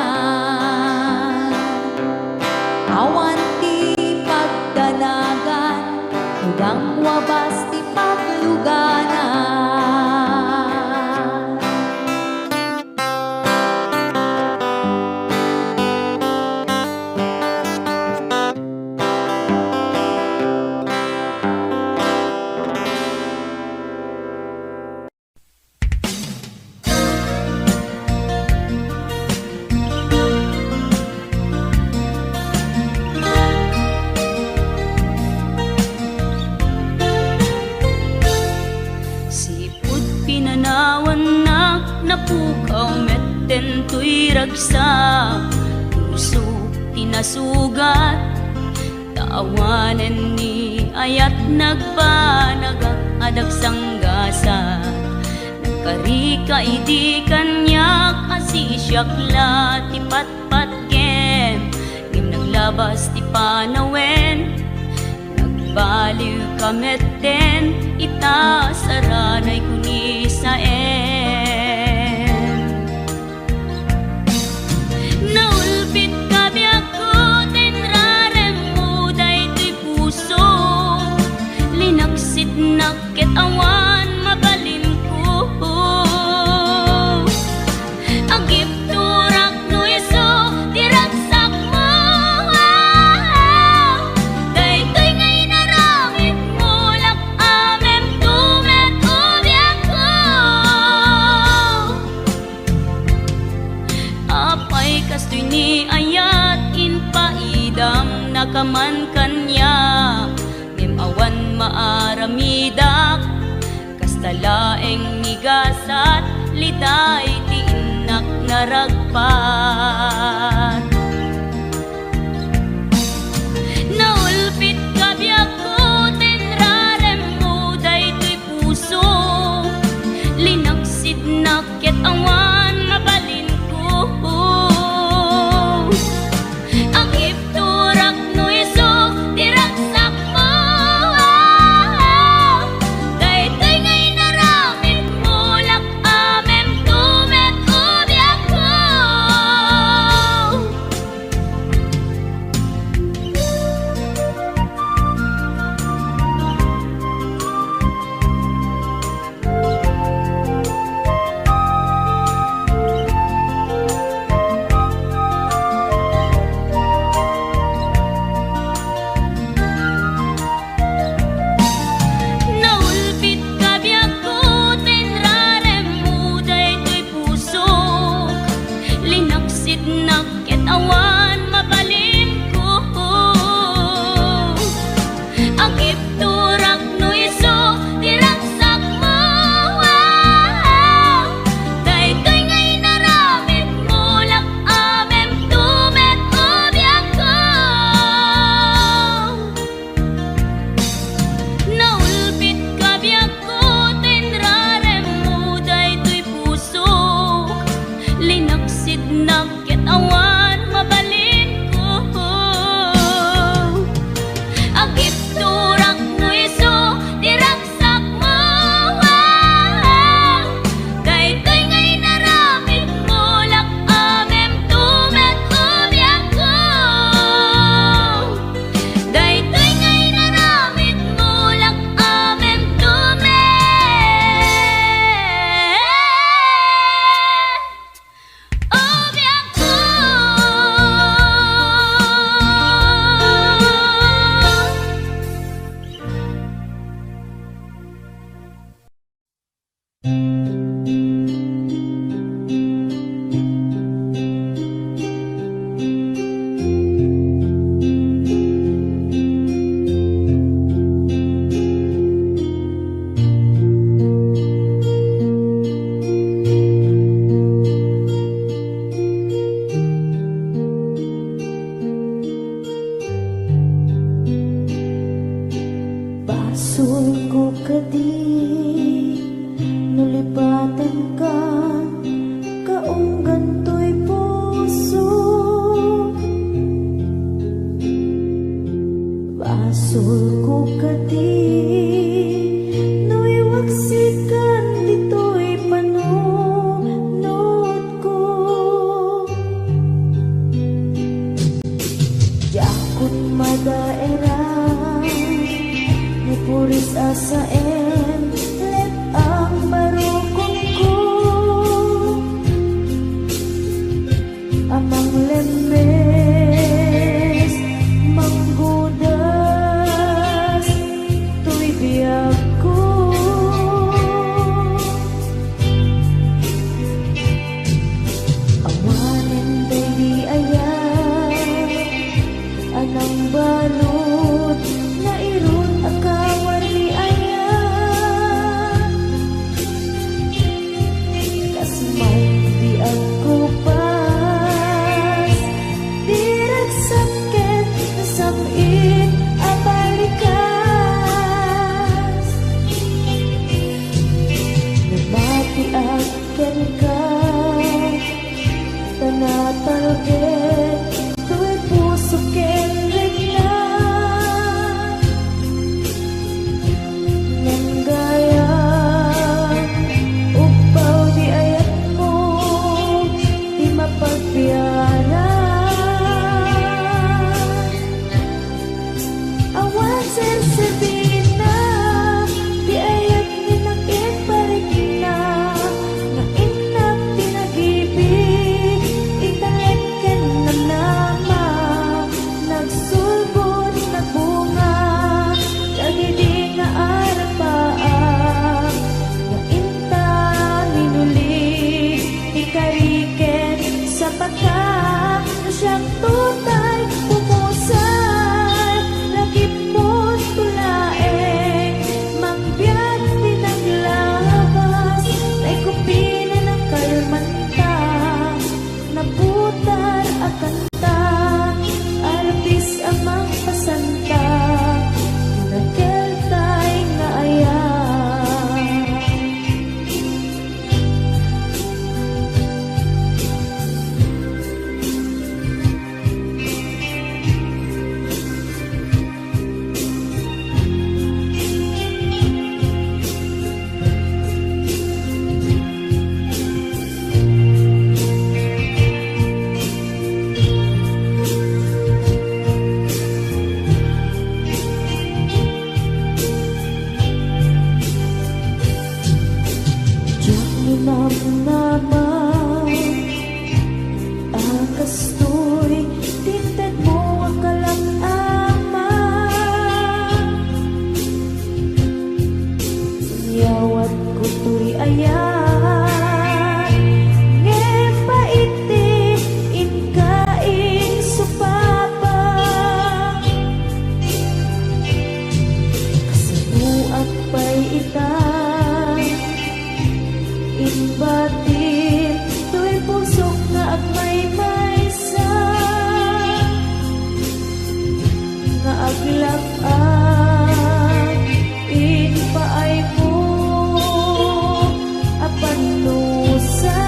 Awan ti pagdanagan, no dangwabas ti pagluganan. Sipud pinanawannak, napukaw metten toy ragsak. Pusok ti nasugat, ta awanen ni ayat nagbanagak a dagsanggasat. Nagkarika idi kaniak a sisiak la ti patpatgem, ngem naglabas ti panawen. Nagbaliwka metten ita saranay kunisaem. Naulbit ka biagko ta inraremmo daytoy puso. Linaksitnak ket awan mabalinko. Agipturak no isu ti ragsakmo. Daytoy nga inaramidmo, lak-amemto met o biagko. Apay kastoy ni ayat, impaidamnaka man kaniak, ngem awan maaramidak. Kasta laeng ni gasat, Iday ti innak naragpat. Naulpitka, biagko, ten raremmo daytoy puso. Linaksidnak ket awan mabalinko. Agibturak no isu ti ragsakmo. Daytoy nga inaramidmo, lak-amemto met, o biagko. Ngem baet ti inka insupapa. Kasapuak pay ita, imbatim toy pusok nga agmaymaysa, nga aglap-ap impaaymo a pannusa.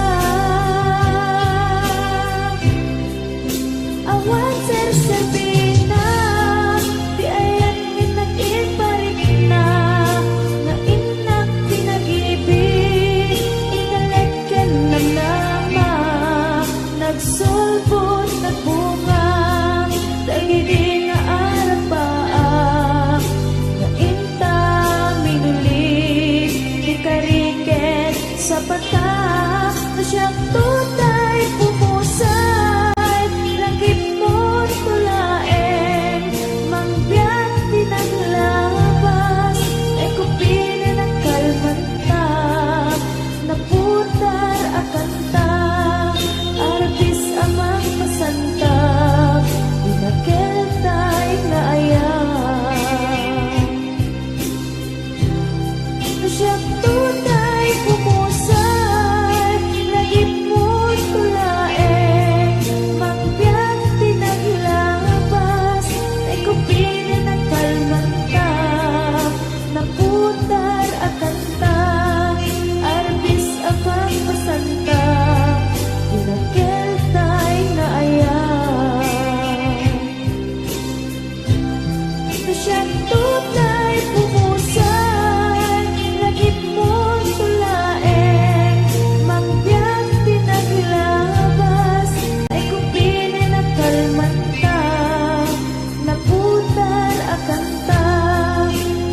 Awan serserbina ti ayan nga nag-iparikna, nga innak pinag-ibig, inalek ken namnama, nagsulbod, nagbunga, dagidi nga arapaak, nga inta minulik ti kariket, sapata, no siak tutay pumusay, lagipmo to laeng, mangbiag ti naglabas, ay kupinen a kalmanta, naputar a kanta, arbis a mangpasanta, ti nakeltay nga ayam. No siak tutay pumusay, lagipmo to laeng, mangbiag ti naglabas, ay kupinen a kalmanta, naputar a kanta, arbis a mangpasanta, ti nakeltay nga ayam. No siak tutay pumusay, lagipmo to laeng, mangbiag ti naglabas, ay kupinen a kalmanta, naputar a kanta,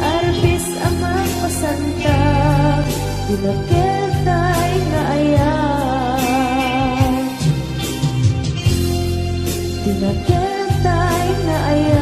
arbis a mangpasanta, ti nakeltay nga ayam. Ti nakeltay nga ayam.